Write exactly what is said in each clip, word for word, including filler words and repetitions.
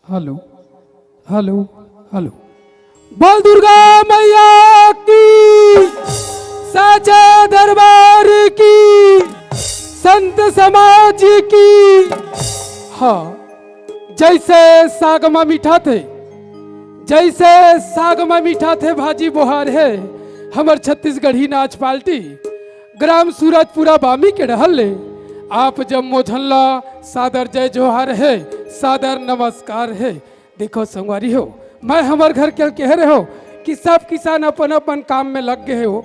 Hello, hello, hello. बोल दुर्गा मैया की, साचे दरबार की, संत समाज की। हाँ, जैसे साग मा मीठा थे, जैसे साग मा मीठा थे भाजी बोहार हे, हमर छत्तीसगढ़ी नाच पार्टी ग्राम सूरजपुरा बामी के डहर ले आप जम्मो झन ला सादर जय जोहार हे, सादर नमस्कार हे। देखो संगवारी हो, मैं हमर घर के कह रहे हो कि सब किसान अपन अपन काम में लग गए हो,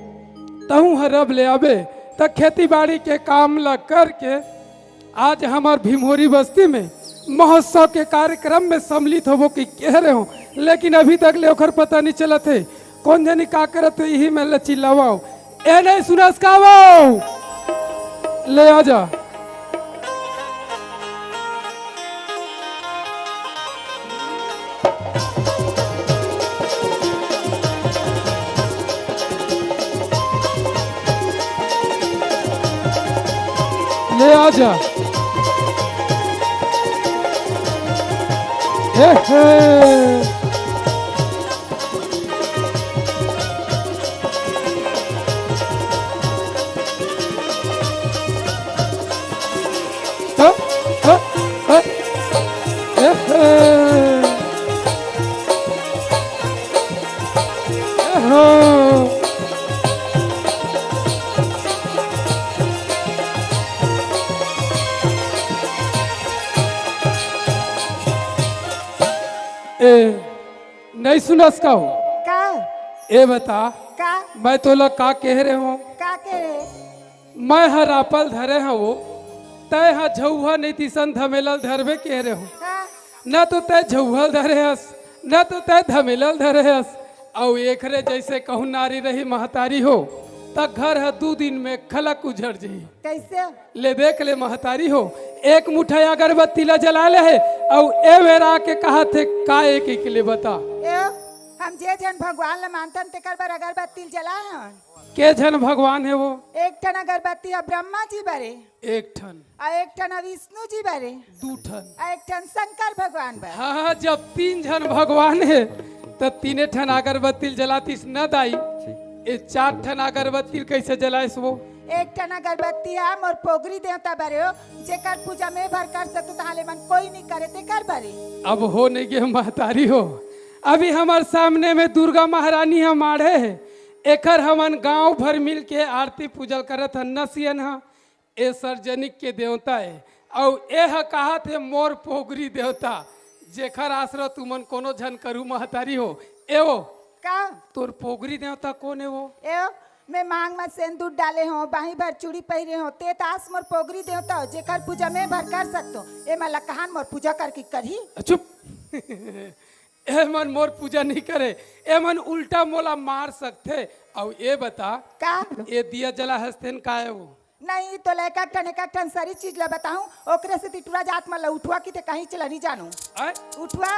तहूँ हर अब ले आबे त खेती बाड़ी के काम ला करके आज हमर भीमहोरी बस्ती में महोत्सव के कार्यक्रम में सम्मिलित होबो कि कह रहे हो, लेकिन अभी तक ले ओखर पता नहीं चलत हे। कौन जनी का करत हे, यही में ले चिल्लावो। ए नहीं सुनस का वो? ले आ जा। ले आ जा। हे, हे। हाँ, हाँ, हाँ। हे, हे। हे, हो। ए, नहीं सुनस का हो? का? ए बता, का? मैं तोला का कह रहे हो? का कह रहे? मैं ह रापल धरे हवो, तय ह झउहा नहीं तिसन धमेलल धरबे कह रहे हो। हाँ। न तो तय झउहल धरे हस, न तो तय धमेलल धरे हस। अउ एकरे जैसे कहूँ नारी रही महतारी हो, त घर ह दू दिन में खलक उजड़ जही। कैसे? ले देख ले महतारी हो, एक मुठा अगरबत्ती ला जला ले हे, अउ ए बेरा के कहा थे का एक एक ले बता। ए, हम जे झन भगवान ला मानथन तेकर बर अगरबत्ती जलाए हन। के झन भगवान हे वो? एक ठन अगरबत्ती ह ब्रह्मा जी बरे। एक ठन। अउ एक ठन ह विष्णु जी बरे। दू ठन। अउ एक ठन शंकर भगवान बर। हाँ, जब तीन झन भगवान हे, त तीने ठन अगरबत्ती जलातिस न दाई। ए चार ठन अगरबत्ती ल कइसे जलाएस वो? एक ठन अगरबत्ती ह मोर पोगरी देवता बर हो, जेकर पूजा मैं भर कर सकतो, तहां ले मन कोई नहीं करे, तेकर बरे। अब हो नहीं गे महतारी हो, अभी हमर सामने में दुर्गा महारानी ह माढ़े हे, एकर हमन गांव भर मिल के आरती पूजल करत हन न सियन ह। ए सार्वजनिक के देवता ए, अउ ए ह कहात हे मोर पोगरी देवता, जेखर आसरा तुमन कोनो झन करू महतारी हो। ए वो, का? तोर पोगरी देवता कोन ए वो? ए वो, मैं मांग म सेंदूर डाले हों, बाही भर चूड़ी पहिरे हों, ते तास मोर पोगरी देवता हो, जेखर पूजा मैं भर कर सकतो। ए मन ल कहान मोर पूजा करके करही? चुप। ए मन मोर पूजा नहीं करे, ए मन उल्टा मोला मार सकथे। अउ ए बता, का? ए दिया जला हस तेन का ए वो? नहीं, तो ले एक ठन, एक ठन सरी चीज ला बताऊं, ओकरे से तिटुरा जात मन ला उठवा की ते कहीं चला नहीं जानू। आय? उठवा।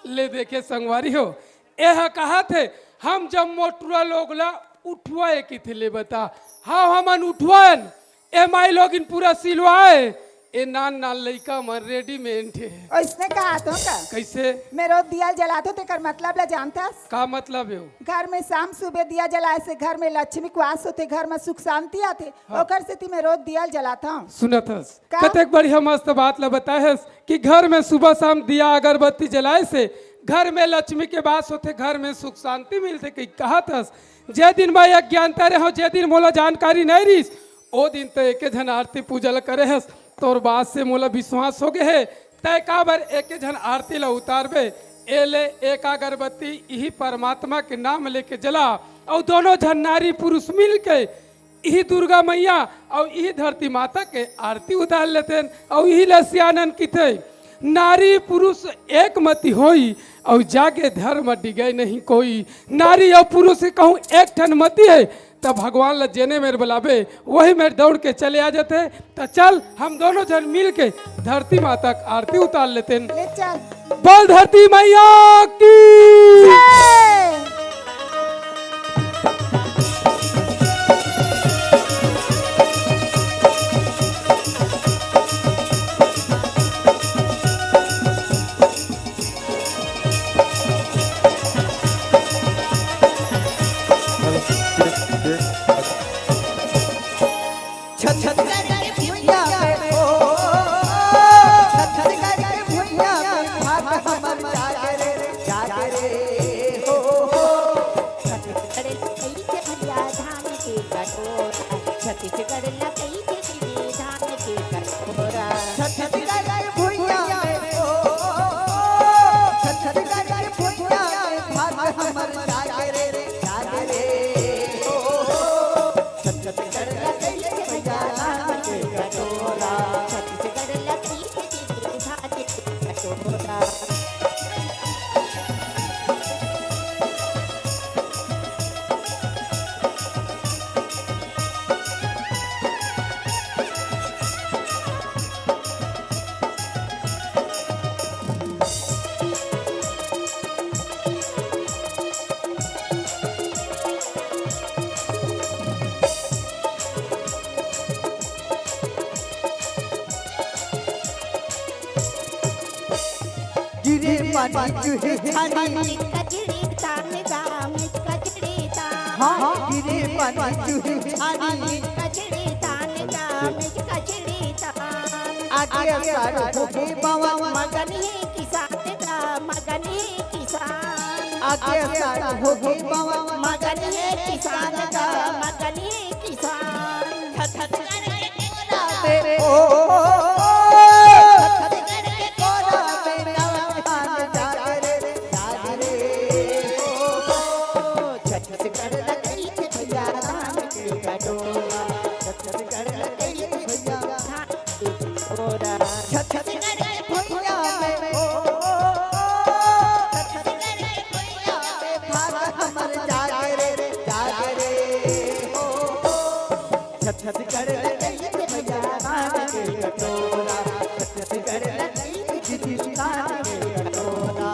ले देखे संगवारी हो, ए ह कहात हे, हम जब मोटुरा लोग ला उठवाए की थे, ले बता। हाँ, हमन उठवाएन, ए माई लोगिन पूरा सिलवाए, ए नान नान लइका मन रेडीमेड हे। ओइसने कहात हों का? कइसे? मैं रोज दिया जलात हों, तेकर मतलब ला जानथस? का मतलब हे वो? घर में शाम सुबह दिया जलाए से घर में लक्ष्मी के वास होथे, घर में सुख शांति आथे, हाँ। ओकर सेती मैं रोज दिया जलात हों। सुनत हस? का? कतेक बढ़िया मस्त बात ला बताए हस कि घर में सुबह शाम दिया अगरबत्ती जलाए से घर में लक्ष्मी के वास होथे, घर में सुख शांति मिलथे, कहि कहात हस। जे दिन मैं अज्ञानता रहे हों, जे दिन मोला जानकारी नहीं रहिस, ओ दिन त एके झन आरती पूजा ल करे हस, तोर बात से मोला विश्वास हो गे हे। तय काबर एके झन आरती ल उतारबे? ए ले एक अगरबत्ती इही परमात्मा के नाम लेके जला, अउ दोनों झन नारी पुरुष मिल के इही दुर्गा मैया अउ इही धरती माता के आरती उतार लेतेन, अउ इही ल सियानन किथे, नारी पुरुष एक मति होई, अउ जागे धर्म डिगे नहीं कोई। नारी अउ पुरुष के कहूँ एक ठन मति हे, त भगवान ल जेने मेर बुलाबे, वही मेर दौड़ के चले आ जाथे। त चल, हम दोनों झन मिल के धरती माता के आरती उतार लेतेन। ले चल। बोल धरती मैया की। जय। छत्तीसगढ़ के भुइयां में, ओ, छत्तीसगढ़ के भुइयां में भाग हमर जागे रे, जागे रे, हो, हो। छत्तीसगढ़ लकई के भैया धान के कटोरा, छत्तीसगढ़ लकई के दीदी धान के कटोरा। छत्तीसगढ़ के भुइयां में, ओ, छत्तीसगढ़ के भुइयां में भाग हमर जागे रे, जागे रे, ओ, हो, हो। छत्तीसगढ़ लकई के भैया धान के कटोरा। छत्तीसगढ़ लकई के दीदी धान के कटोरा। गिरे पानी चुहे छानी। कजड़ी तान गाम, कजड़ी तान। हाँ, गिरे पानी चुहे छानी। कजड़ी तान गाम, कजड़ी तान। आगे साल होगे बावन। मगन हे किसान का, मगन हे किसान। आगे साल होगे बावन। मगन हे किसान का, मगन हे किसान। छत्तीसगढ़ के कोरा में, ओ, छत्तीसगढ़ के कोरा में नवा धान जागे रे, जागे रे, ओ, छत्तीसगढ़ लकई के भैया धान के कटोरा, छत्तीसगढ़ लकई के भैया धान के कटोरा। छत्तीसगढ़ के भुइयां में, ओ, छत्तीसगढ़ के भुइयां में भाग हमर जागे रे, जागे रे, ओ, छत्तीसगढ़ लकई के भैया धान के कटोरा, छत्तीसगढ़ लकई के दीदी धान के कटोरा।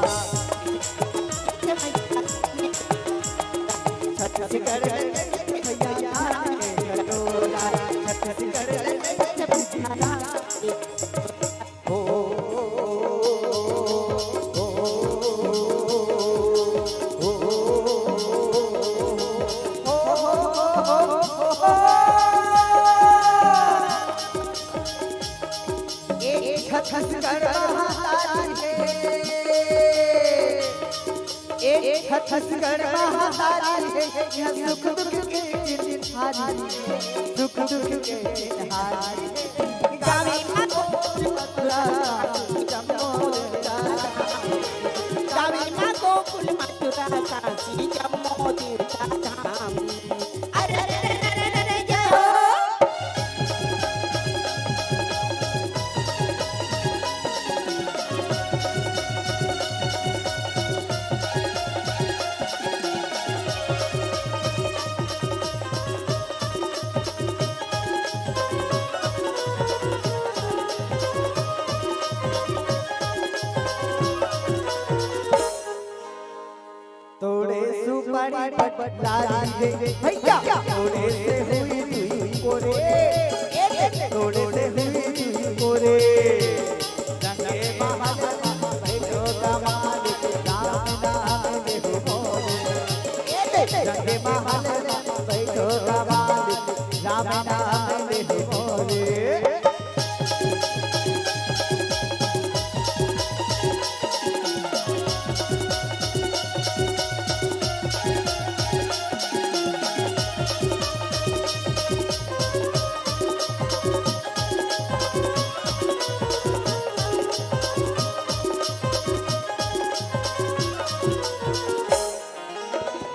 छत्तीसगढ़ लकई के भैया धान के कटोरा, छत्तीसगढ़ लकई के दीदी धान के कटोरा। हो, हो, हो, हो। छत्तीसगढ़ महातारी हे, इहाँ सुख दुख के चिन्हारी हे, सुख दुख के चिन्हारी हे। गावे मा गोकुल मथुरा, जम्मो देवता धाम। गावे मा गोकुल मथुरा, काशी जम्मो देवता धाम। अरे, अरे, अरे, अरे, अरे, जय हो। तोड़े सुपारी पटलारी रे भैया, तोड़े से हुई दुई कोरे, तोड़े से हुई दुई कोरे। रंगे महल में बैठो कमाल, राम नाम लेहु मोरे। रंगे महल में बैठो कमाल, राम नाम लेहु मोरे।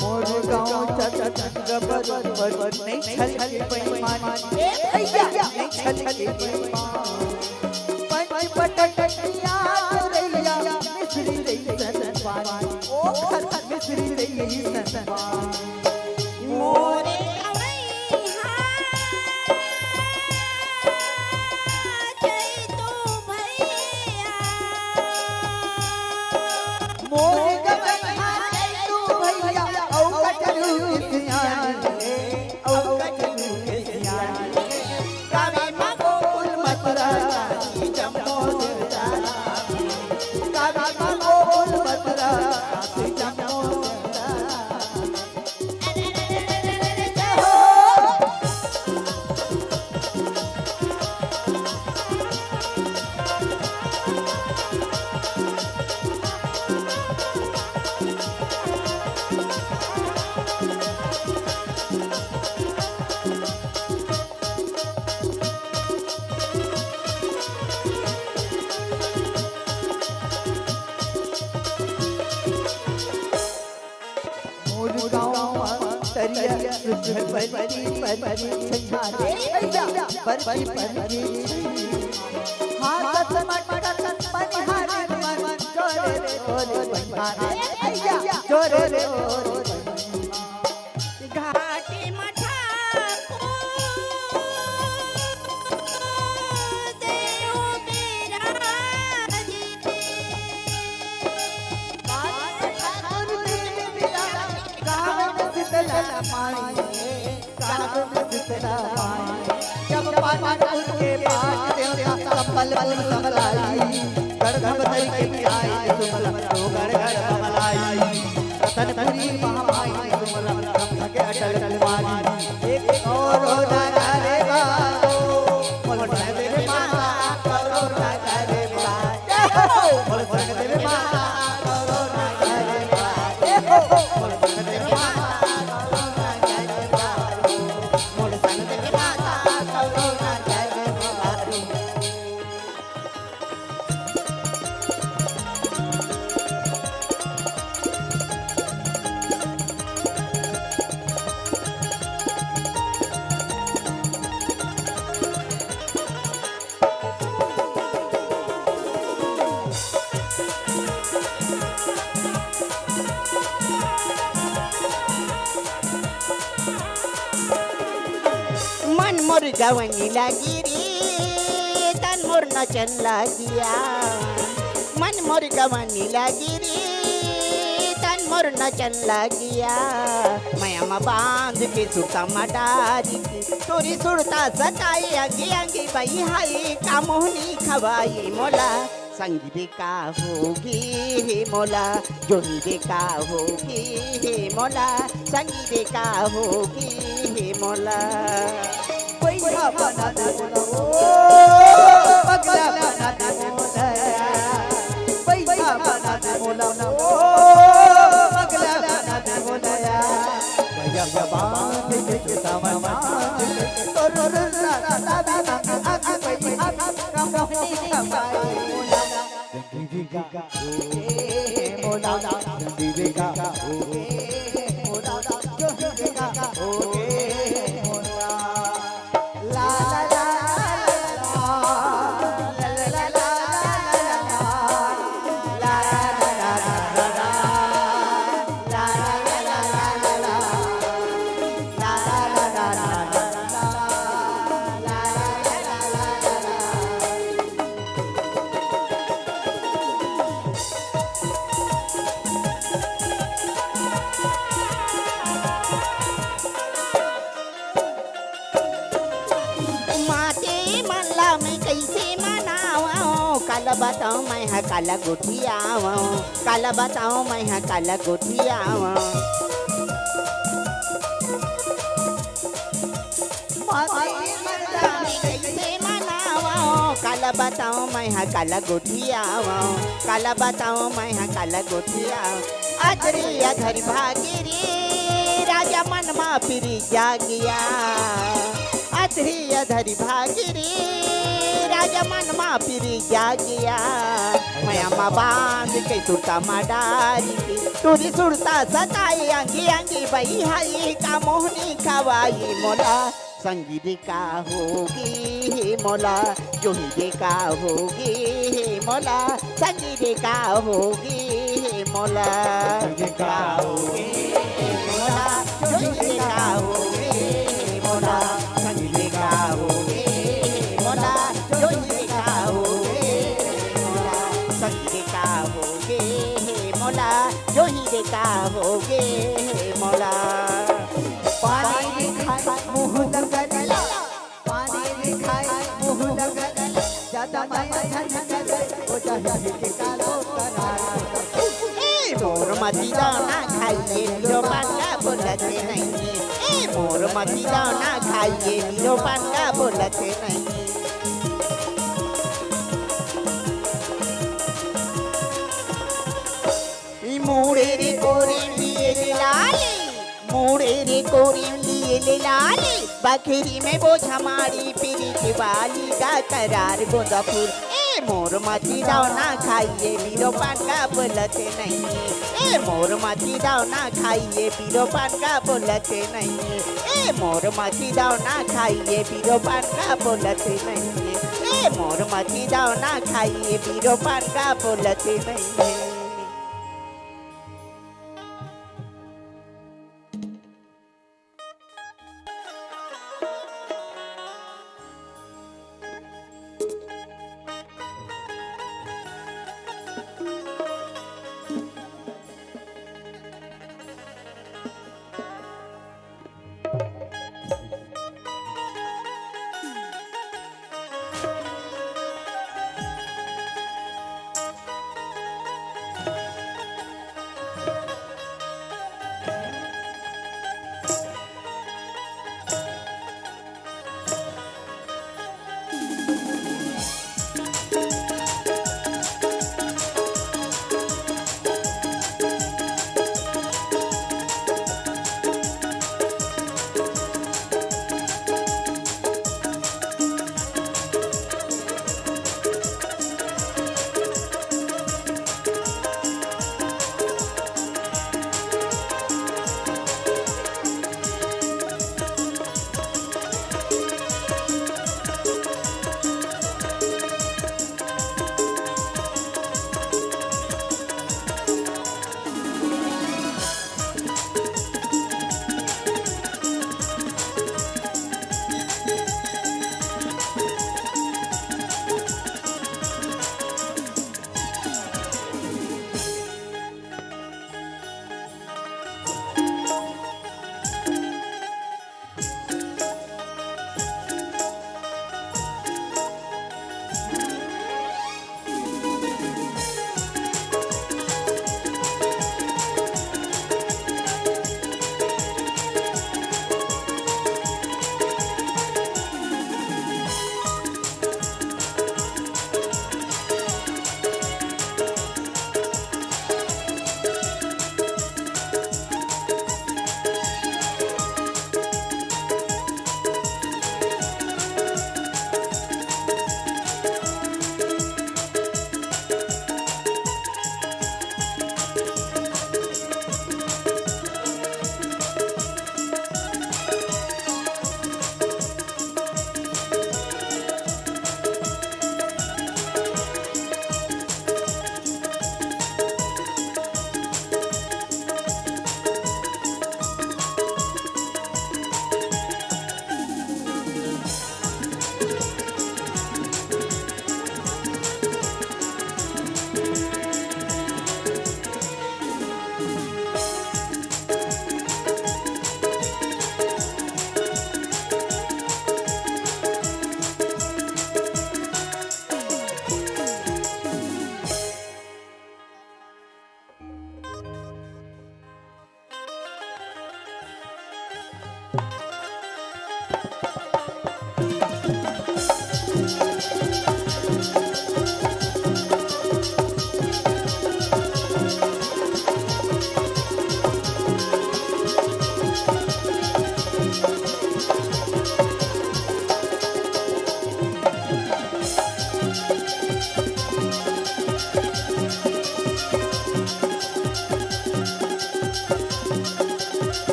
मोर गाँव चचक गबर बर नहीं छल के बेईमान। ए भैया, नहीं छल के बेईमान। पंच पटक पिया रैया, मिश्री जैसन पानी। ओ खर मिश्री जैसन पानी। मोरे गवैया जय तू भैया। मोर गवैया जय तू भैया, औ कटरू के सियान रे, औ कटरू के सियान रे। गावे मा गोकुल मथुरा, जम्मो देवता। गावे मा गोकुल मथुरा, जम्मो देवता। मोर गाँव म तरिया सुघर बनी बनी छछारे भैया, बरकी बरकी छछारे। हाथ मटकत पनिहारी मन, जोरे रे ओरे पनिहारे भैया, जोरे रे ओरे पनिहारे। घाटी म ठाकुर देव बिराजे। घाटी म ठाकुर देव बिराजे। गावन शीतला माई, गावन शीतला माई। जब पाटनपुर के पाट देवता संबलपुर संभलाई, गढ़ धमतरी के पियाई सुमन तो गढ़ गढ़ बमलाई। रतनपुरी महामाई सुमन रंग के अटल कुमारी। एक और हो दादा रे बाबू, बोल बने दे माता, करो दादा रे बाबू। जय हो। बोल बने दे माता, करो दादा रे बाबू। जय हो। बोल बने दे माता, करो दादा रे बाबू। बोल बने दे माता, करो दादा रे बाबू। मन मोर गवनी लागी रे, तन मोर नचन लागिया। मन मोर गवनी लागी रे, तन मोर नचन लागिया। मया म बांध के सुरता म डारी के, तोरी सुरता सताई अंगी अंगी बई हाई, का मोहनी खवाई मोला। संगी दे का होगे हे मोला, जोनी दे का होगे हे मोला, संगी दे का होगे हे मोला। पैसा बना दे मोला, ओ, पगला बना दे मोला। पैसा बना दे मोला, ओ, पगला बना माते मन ला मैं कइसे मनावं, काला बतावं मैं ह काला गोठियावं, काला बतावं मैं ह काला गोठियावं। माते मन ला मैं कइसे मनावं, काला बतावं मैं ह काला गोठियावं, काला बतावं मैं ह काला गोठियावं। अतरी अधरी भागी रे, राजा मन मा पिरी जागिया। अतरी अधरी भागी रे, राजा मन मा पिरी जागिया। मया मा बांध के सुरता मा डारी के, टूरी सुरता सताई अंगी अंगी बई हई का मोहनी खवाई मोला। संगी दे का होगे हे मोला, जोही दे का होगे हे मोला, संगी दे का होगे हे मोला। संगी दे का होगे हे मोला, जोही दे का होगे हे मोला, संगी दे का होगे हे मोला, जोही दे का होगे हे मोला, संगी दे का होगे हे मोला, जोही दे का होगे हे मोला। पानी दिखाई मुँह लगल, पानी दिखाई मुँह लगल, ज्यादा माया झन करे, ओ जाही के कालो करार। ए मोर मती दाना खाइए, मीरो पान का बोलत नहीं। ए मोर मती दाना खाइए, मीरो पान का बोलत नहीं। ई मुड़े रे कोरे लिए ले लाली, मुड़े रे कोरे लिए ले लाली, बखरी में बोझा मारी पीरी वाली का करार गोंदा फूल। ए मोर मती दाना खाइए, मीरो पान का बोलत नहीं। ए मोर मती दाना खाइए, मीरो पान का बोलत नहीं। ए मोर मती दाना खाइए, मीरो पान का बोलत नहीं। ए मोर मती दाना खाइए, मीरो पान का बोलत नहीं।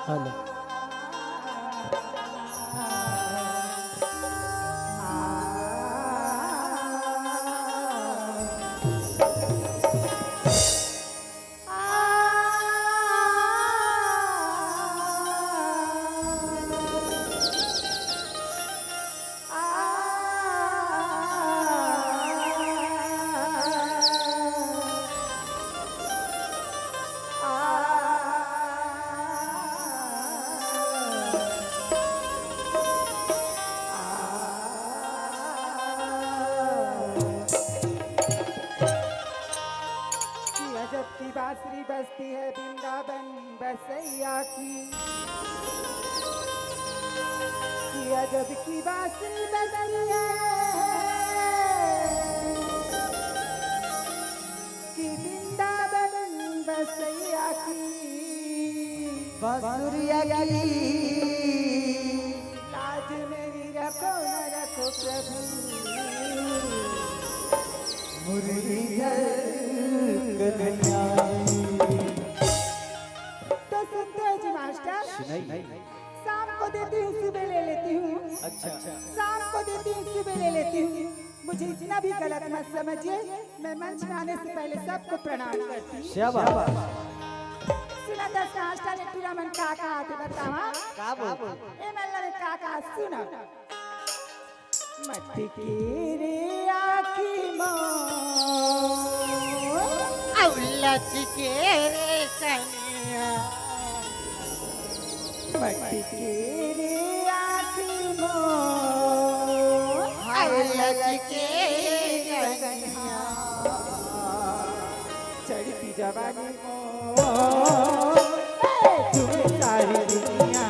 हेलो। कि अजब की बांसुरी बजती है वृंदावन बसैया की, कि अजब की बांसुरी बजती है, कि वृंदावन बसैया की, बांसुरिया की। लाज मेरी रखो न रखो प्रभु, मुरलीधर कन्हैया। तो सुनते हो जी मास्टर, सुनाइए। शाम को देती हूँ, सुबह ले लेती हूँ। अच्छा। शाम को देती हूँ, सुबह ले लेती हूँ। मुझे इतना भी गलत मत समझिए, मैं मंच में आने से पहले सबको प्रणाम करती हूँ। क्या बात। सुना दस मास्टर ने टूरा मन का कहा थे, बतावा। का बोल? ए मल्ला ने का कहा, सुना। मटकी रे आँखी मोर, अउ लचके रे कनिया। मटकी रे आँखी मोर, अउ लचके रे कनिया। चढ़ती जवानी मोर, झूमे सारी दुनिया,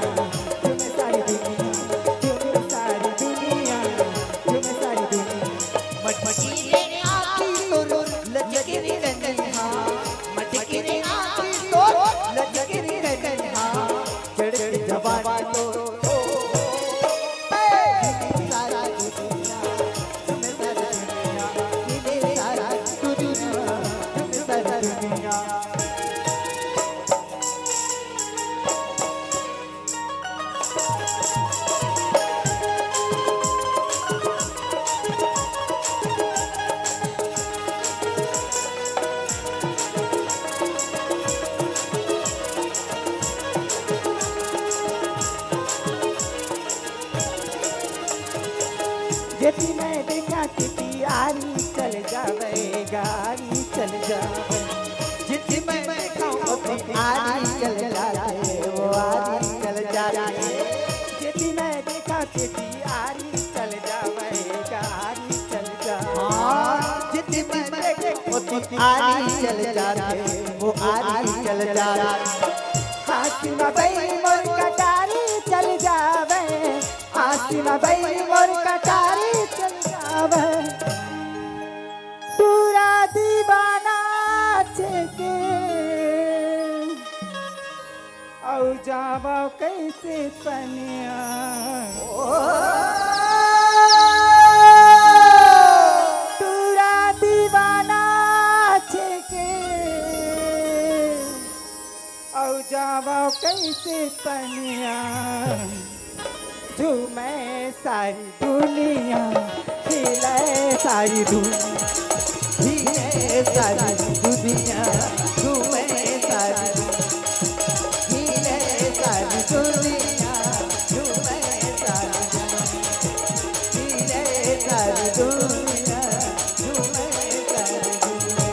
झूमे सारी दुनिया, झूमे सारी दुनिया, झूमे सारी दुनिया। मटकी रे आँखी तोर लचके रे कनिया, मटकी रे आँखी तोर लचके रे कनिया। चढ़ती जवानी तोर, ओ, ओ, ओ, ए, सारा दुनिया। जेती मैं देखा तेती आरी चल जावे, गारी चल जावे। जेती मैं देखा ओती आरी चल जावे, वो आरी चल जावे। जेती मैं देखा तेती आरी चल जावे, गारी चल जावे। हाँ, जेती मैं देखा ओती आरी चल जावे, वो आरी चल जावे। हाँसी म बई मोर कटारी चल जावे, हाँसी म बई मोर कटारी चल जावे। टूरा दीवाना छेके, अउ जावा कइसे पनिया। टूरा दीवाना छेके, अउ जावा कइसे पनिया। झूमे सारी दुनिया, हिले सारी दुनिया, हिले सारी दुनिया, झूमे सारी, हिले सारी दुनिया, झूमे सारी, हिले सारी दुनिया, झूमे सारी दुनिया।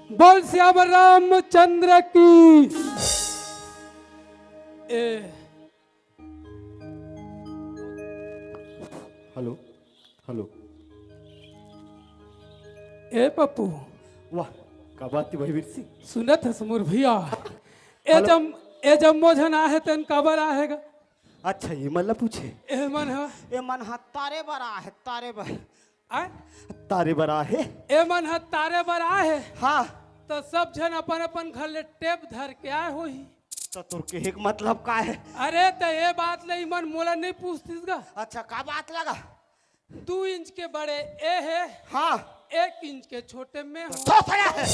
बोल सियावर रामचंद्र की। ए हेलो, हेलो। ए पप्पू। वाह, का बात हे भाई वीर सिंह? सुनत हस मोर भैया? ए हेलो। जम, ए जम्मो झन आहे तेन काबर आहे गा? अच्छा, ये मन ला पूछे। ए मन ह। ए मन ह तारे बर आहे, तारे बर। आय? तारे बर आहे। ए मन ह तारे बर आहे। हाँ। त सब झन अपन अपन घर ले टेप धर के आए होही। त तोर कहे के मतलब का हे? अरे त ए बात ले इमन मोला नहीं पूछतिस गा। अच्छा, का बात लगा? दू इंच के बड़े ए हे। हाँ। एक इंच के छोटे में हो। तो सड़ा हे।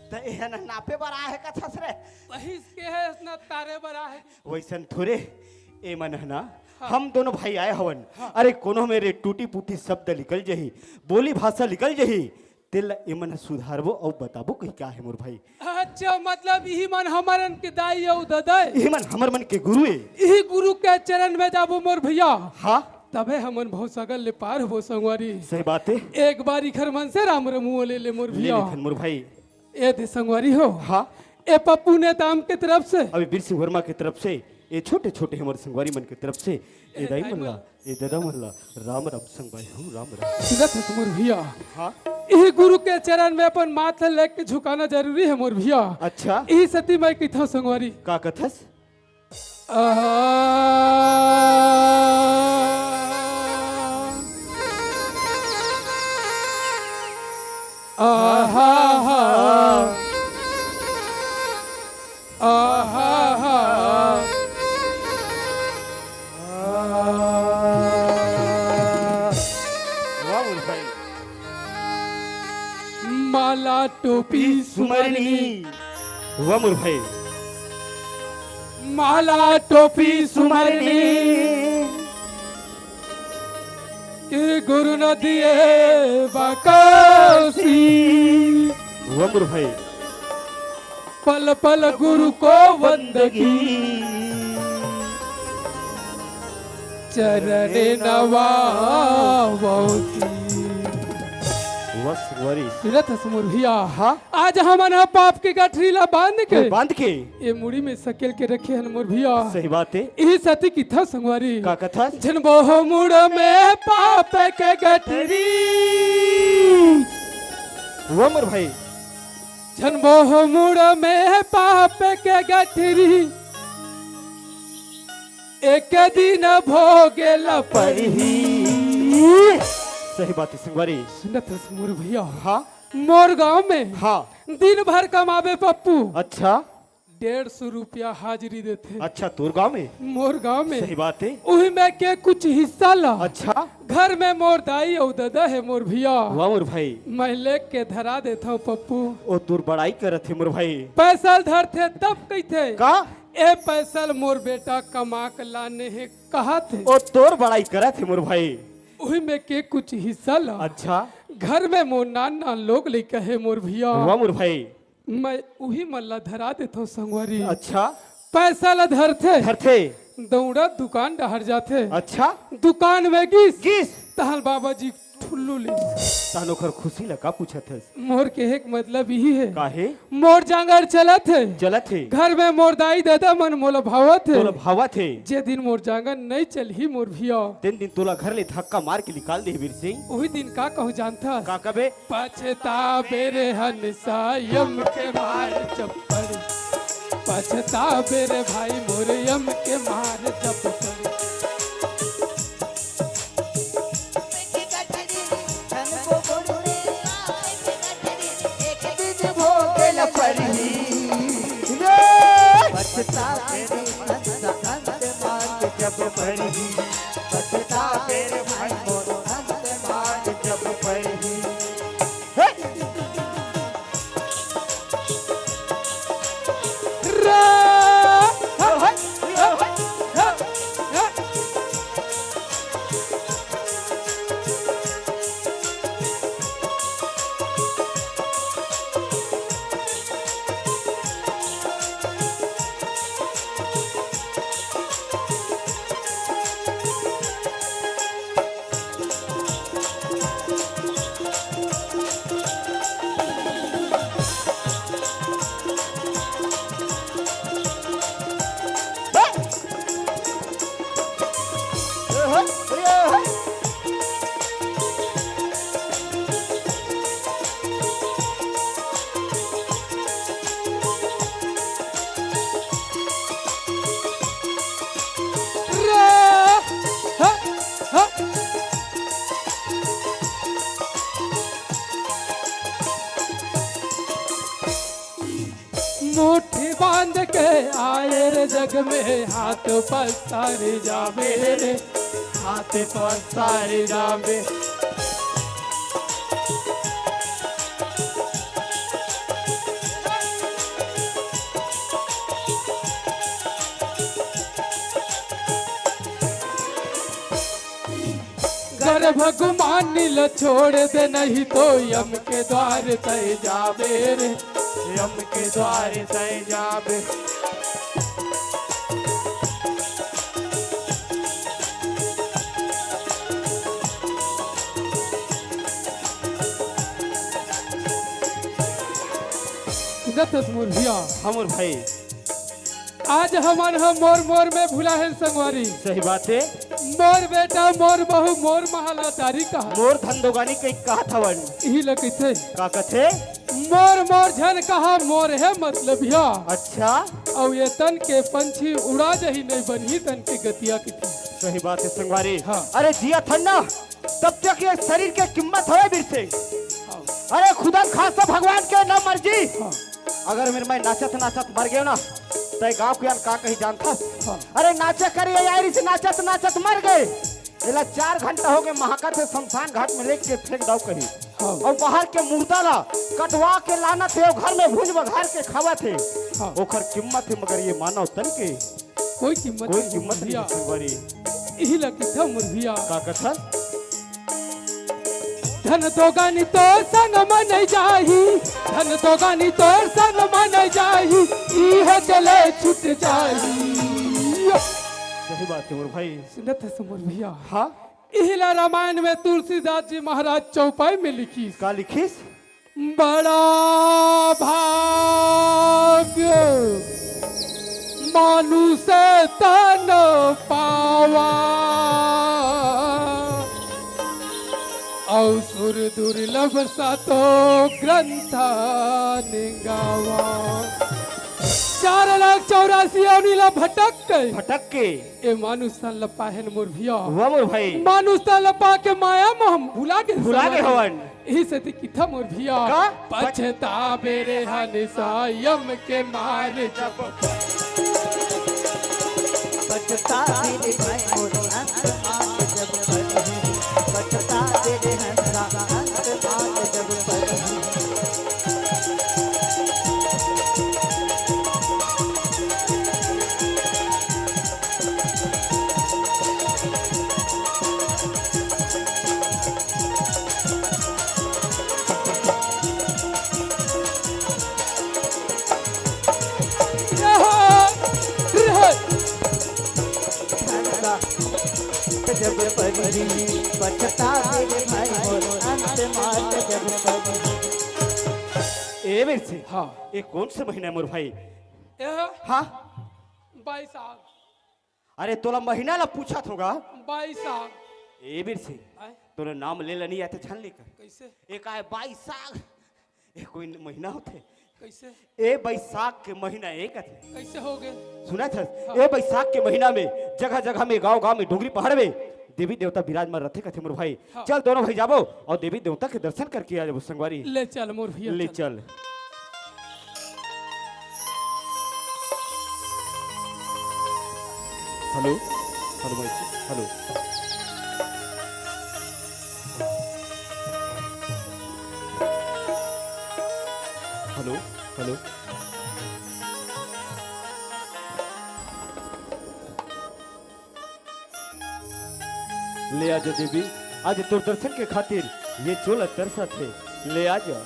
त ए न नापे बर आहे कथस रे। वही इसके है, इसना तारे बर आहे। वैसन थोरे, ए मन ह ना, हाँ। हम दोनों भाई आए हवन। हाँ। अरे कोनो मेरे टूटी फूटी शब्द निकल जही, बोली भाषा निकल जही, तेला ए मन ह सुधारबो अउ बताबो कही का हे मोर भाई। अच्छा, मतलब इही मन हमरन के दाई अउ ददा ए? इही मन हमर मन के गुरु ए। इही गुरु के चरण में जाबो मोर भैया। हाँ। तबे हमन भवसागर ले पार होबो संगवारी। सही बात हे। एक बार इखर मन से राम रमुओ ले ले मोर ले भैया। लेथन मोर भाई। ए दे संगवारी हो। हाँ। ए पप्पू नेताम के तरफ से। अभी वीर सिंह वर्मा के तरफ से, ए छोटे छोटे हमर संगवारी मन के तरफ से, ए ए दाई दाई मन मन। ला, ए ददा मन ला, राम राम संगवारी हो, राम राम। सुनत हस मोर भैया। हाँ। इही गुरु के चरण में अपन माथ लेके झुकाना जरूरी हे मोर भैया। अच्छा। इही सेती मैं कहिथंव संगवारी। का कथस? आहा। आहा हा। आहा हा। वाह मोर भाई। माला टोपी सुमरनी। वाह मोर भाई। माला टोपी सुमरनी के गुरु न दिए बाकासी। वाह मोर भाई। पल पल गुरु को वंदगी, चरणे नवावती। वाह संगवारी। सुनत हस मोर भैया। हाँ। आज हमन ह पाप के गठरी ला बांध के, बांध के। ए मुड़ी में सकेल के रखे हन मोर भैया। सही बात हे। इही सेती कहिथंव संगवारी। का कथस? झन बोहो मुड़ में पाप के गठरी। वाह मोर भाई। झन बोहो मुड़ में पाप के गठरी, एक दिन भोगे ला परही। सही बात हे संगवारी। सुनत हस मोर भैया। हाँ। मोर गांव में हाँ। दिन भर कमाबे पप्पू। अच्छा। डेढ़ सौ रुपया हाजिरी देथे। अच्छा, तोर गांव में? मोर गांव में। सही बात हे। उही में के कुछ हिस्सा ला। अच्छा। घर में मोर दाई अउ ददा हे मोर भैया। वाह मोर भाई। मैं लेके धरा देथंव पप्पू। ओ तोर बड़ाई करत हे मोर भाई। पैसा ल धरथे तब कहिथे। का? ए पैसा ल मोर बेटा कमा के लाने हे कहत हे। ओ तोर बड़ाई करत हे मोर भाई। उही में के कुछ हिस्सा ला। अच्छा। घर में मोर नान नान लोग लइका हे मोर भैया। वाह मोर भाई। मैं उही मन ला धरा देथंव संगवारी। अच्छा। पैसा ला धरथे। धरथे। दौड़त दुकान डहर जाथे। अच्छा। दुकान में गिस। गिस। तहन बाबा जी ठुल्लू लिस। तहन ओखर खुशी ला का पूछत हस? मोर कहे के मतलब इही हे। का हे? मोर जांगर चलत हे। चलत हे। घर में मोर दाई ददा मन मोला भावत हे। तोला भावत हे। जे दिन मोर जांगर नइ चलही मोर भैया। तेन दिन तोला घर ले धक्का मार के निकाल देही वीर सिंह। उही दिन का कहूं जानथस? का कबे? पछताबे रे हंसा यम के मार चप्पड़, पछताबे रे भाई मोर यम के मार चप्पड़। पछताबे रे हंसा अंत मार जब पड़ही, पछताबे रे भाई मोर अंत मार जब पड़ही। मुट्ठी बांध के आए रे जग में, हाथ पसार जाबे रे, हाथ पसार जाबे। गर्भ गुमानी ल छोड़ दे, नहीं तो यम के द्वार तय जाबे रे, यम के द्वार तय जाबे। सुनत हस मोर भैया? हमर भाई। आज हमन ह मोर मोर में भुला हन संगवारी। सही बात हे। मोर बेटा, मोर बहू, मोर महलदारी कहा। मोर धन दोगानी कहि कहत हवन। इही ल कहिथे। का कथे? मोर मोर झन कहा, मोर हे मतलबिया। अच्छा। अउ ये तन के पंछी उड़ा जही, नहीं बनही तन के गतिया कथे। सही बात हे संगवारी। हाँ। अरे जियत हन ना, तब तक ये शरीर के कीमत हवे बिरसे। हाँ। अरे खुदा खासा भगवान के ना मर्जी। हाँ। अगर मेर मैं नाचत नाचत मर गेंव ना, तैं गाँव के मन का कही जानथस? हाँ। अरे नाचे कर ये आइरिस नाचत नाचत मर गे। एला चार घंटा होगे महकत हे, शमशान घाट में लेके फेंक दव कही। हाँ। अउ बाहर के मुर्दा ला कटवा के लानत हे, अउ घर में भूज बघार के खावत हे। हाँ। ओखर कीमत हे, मगर ये मानव तन के कोई कीमत कोई नहीं कीमत नहीं भैया। हे संगवारी। इही ला कथे मोर भैया। का कथस? धन दोगानी तोर संग मन जाही, धन दोगानी तोर संग मन जाही, इहे चले छूट जाही। सही बात हे मोर भाई। सुनत हस मोर भैया? हाँ। इही ला रामायण में तुलसीदास जी महाराज चौपाई में लिखिस। का लिखिस? बड़ा भाग्य मानुष तन पावा, अउ सुर दुर्लभ सातो ग्रंथ निंगावा। चार लाख चौरासी योनि ला भटक के, भटक के। ए मानुष तन ला पाहेन मोर भैया। वाह मोर भाई। मानुष तन ला पा के माया मोह भुला गे भुला गे हवन। हवन। इही सेती किथा मोर भैया। का? पछताबे रे हनिसा यम के मार जब। पछताबे रे भाई मोर अंत मार जब पड़ही। पछताबे रे हनिसा अंत मार जब पड़ही। जब पड़ही, पछताबे रे भाई मोर, अंत मार जब पड़ही। ए बिरसे, हाँ। ये कौन से महीना हे मोर भाई? ए हाँ? बैसाख। अरे तोला महीना ला पूछत हों गा। बैसाख। ए बिरसे, आय? तोला नाम ले ला नइ आथे छान लेकर। कैसे? ए काय बैसाख? ए कोई महीना होथे? कैसे? ए बैसाख के महीना ए कथे। कैसे होगे? सुनत हस? हाँ। ए बैसाख के महीना में जगह जगह में, गांव गांव में, डोंगरी पहाड़ में देवी देवता विराजमान रथे कथे मोर भाई। हाँ। चल दोनों भाई जाबो अउ देवी देवता के दर्शन करके आ जाबो संगवारी। ले चल मोर भैया, ले चल। चल। हेलो, हेलो माई जी, हेलो। Hello, hello. ले आजा देवी, आज तोर दर्शन के खातिर ये चोला तरसत हे। ले आजा।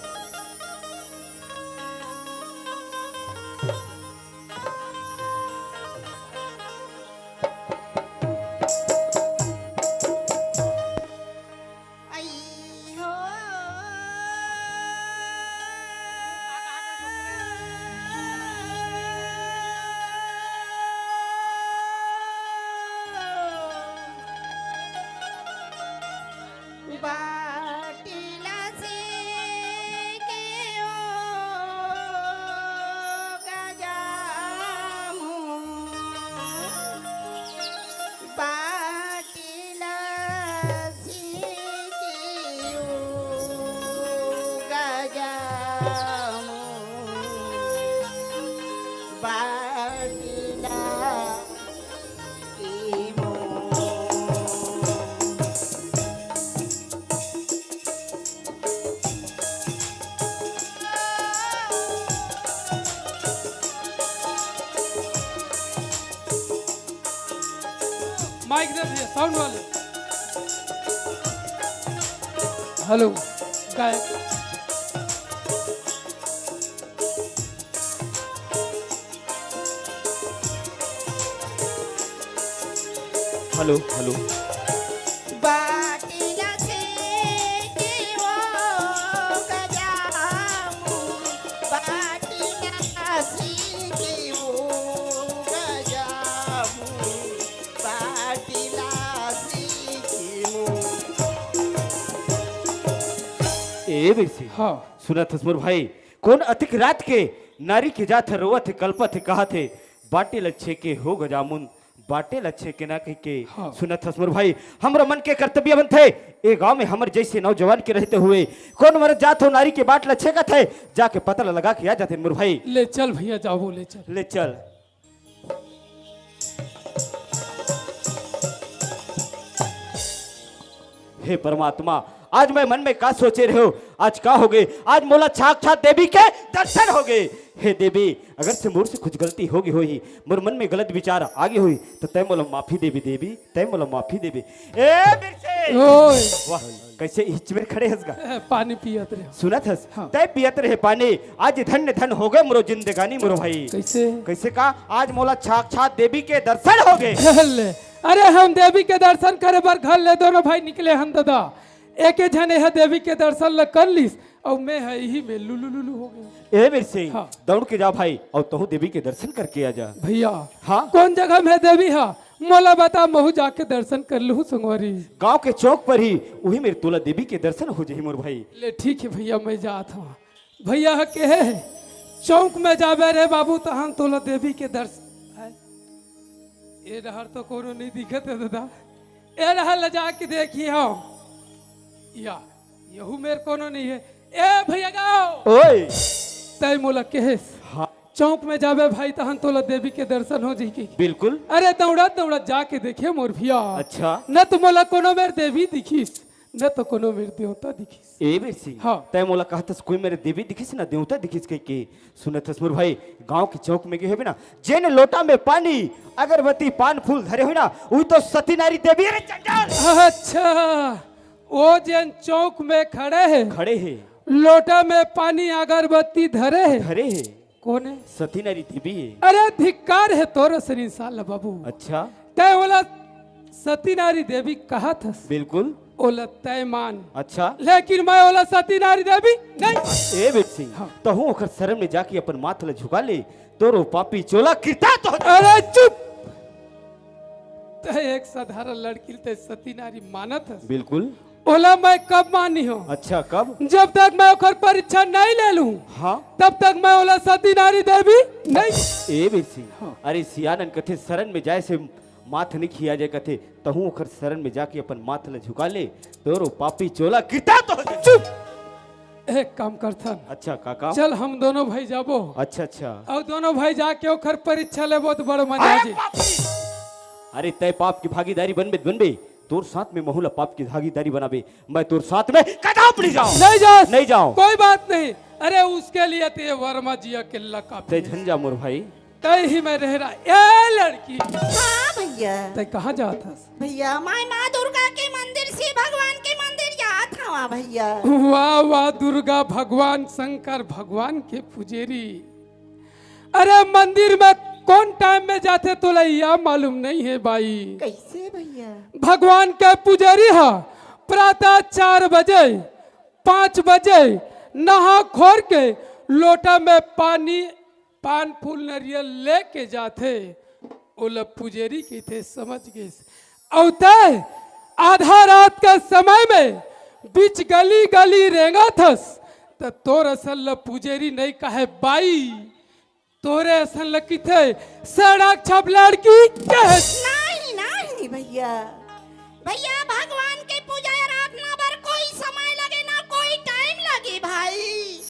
माइक दे भैया, साउंड वाले। हेलो, गायक। Hello, hello. बाटिला से के वो गजामू, बाटिला से के वो गजामू, बाटिला से के वो। ए बिरसी। हाँ। सुनत हस मोर भाई, कोन अतिक रात के नारी के जात हे, रोवत हे, कलपत हे, कहत हे, बाटे ल छेके हो गजामुन, बाटे ल छेके ना कहिके। हाँ। सुनत हस मोर भाई, हमरो मन के कर्तव्य बनथे, ए गांव में हमर जैसे नौजवान के रहते हुए कोन मरत जात हो नारी के बाट ल छेकत हे, जाके पता ल लगा के आ जाते मोर भाई। ले चल भैया, जाबो, ले चल। ले चल। हे परमात्मा, आज मैं मन में का सोचे रहे हो, आज का हो गए, आज मोला साक्षात देवी के दर्शन हो गए। हे देवी, अगर से मोर से कुछ गलती हो गई होही, मोर मन में गलत विचार आ गए होही, तो तय मोला माफी देवी देवी, तय मोला माफी देवी। ए बिरसे! ओए! वाह, कैसे इच मेर खड़े हस गा? ए, पानी पियत रहे। सुनत हस? हाँ। तय पियत रहे पानी, आज धन्य धन हो गए मोरो जिंदगानी मोरो भाई। कैसे? कैसे का? आज मोला साक्षात देवी के दर्शन हो गए। ले, अरे हम देवी के दर्शन करे बर घर ले दोनों भाई निकले हन दादा। एके झन एहा देवी के दर्शन ल कर लिस, अउ मैं ह इही में लुलु लुलु हो गया। ए बिरसे, हाँ। दौड़ के जा भाई, अउ तहूँ देवी के दर्शन करके आ जा। भैया, हाँ? कोन जगह में देवी हा? मोला बता, महू जाके दर्शन कर लूँ संगवारी। गांव के चौक पर ही, उही मेर तोला देवी के दर्शन हो जाही मोर भाई। ले ठीक है भैया, मैं जात हूँ। भैया ह केहे हे, चौक में जाबे रे बाबू, तहन तोला देवी के दर्शन। ए रहर तो कोनो नहीं दिखत है दादा। ए रहर ल जाके देखी हूँ। या, यहू मेर कोनो नहीं है। ए भैया गाओ। ओए। तय मोला केहेस। हाँ। चौक में जाबे भाई, तहन तोला देवी के दर्शन हो जाही। बिल्कुल। अरे दौड़त दौड़त जाके देखे मोर भैया। अच्छा। न तो मोला कोनो मेर देवी दिखिस, न तो कोनो मेर देवता दिखिस। ए बिरसी, हाँ। तय मोला कहतस कोई मेर देवी दिखिस ना देवता दिखिस कहिके। सुनत हस मोर भाई, गांव के चौक में गे होबे ना, जेन लोटा में पानी, अगरबत्ती, पान फूल धरे होही ना, उही तो सती नारी देवी। अरे चंडाल। अच्छा, वो जेन चौक में खड़े हे, खड़े हे। लोटा में पानी अगरबत्ती धरे हे। धरे हे। कोन हे? सती नारी देवी हे। अरे धिक्कार हे तोर सरीसा ल बाबू। अच्छा। तय ओला सती नारी देवी कहत हस। बिल्कुल। ओला तय मान। अच्छा। लेकिन मैं ओला सती नारी देवी नहीं। ए बिरसी, हाँ। तहूँ ओखर शरण में जाके अपन माथ ल झुका ले, तोरो पापी चोला किरता तो। अरे चुप। तय एक साधारण लड़की ल तय सती नारी मानत हस। बिल्कुल। ओला मैं कब मानी हूँ? अच्छा, कब? जब तक मैं ओखर परीक्षा नहीं ले लूँ, हाँ। तब तक मैं ओला सती नारी देवी नहीं। ए बिरसी, हाँ। अरे सियानन कथे शरण में जाए से माथ नहीं खिया जाए कथे, तहूँ ओखर शरण में जाके अपन माथ ल झुका ले, तोरो पापी चोला किरता तो। चुप। एक काम करथन। अच्छा, का काम? चल हम दोनों भाई जाबो। अच्छा, अच्छा। अउ दोनों भाई जाके ओखर परीक्षा लेबो तो बड़ मजा आ अरे जाए। पापी! अरे तय पाप की भागीदारी बनबे त बनबे, तोर साथ में महू ल पाप की भागीदारी बनाबे। मैं तोर साथ में कदाप नहीं जाऊं। नहीं जास। नहीं जाऊं। कोई बात नहीं। अरे उसके लिए तो ये वर्मा जी अकेला काफी तय है। झन जा मोर भाई। तय ही मैं रह रहा। ए लड़की। हाँ भैया। तय कहाँ जात हस? भैया, मैं माँ दुर्गा के मंदिर से भगवान के मंदिर जात हवा भैया। वाह, वाह, दुर्गा भगवान, शंकर भगवान के पुजेरी। अरे, मंदिर में कोन टाइम में जाथे, तोला या मालूम नहीं है, बाई? कैसे भैया? भगवान के पुजेरी ह प्रातः चार बजे, पाँच बजे नहा खोर के लोटा में पानी, पान फूल नरियल लेके जाथे, ओला पुजेरी कहिथे, समझ गेस? अउ तय आधा रात के समय में बीच गली गली रेंगत हस, त तोर असन ल पुजेरी नहीं कहे बाई, तोरे असन ल किथे सड़क छप लड़की कहे। नहीं, नहीं भैया, भैया भगवान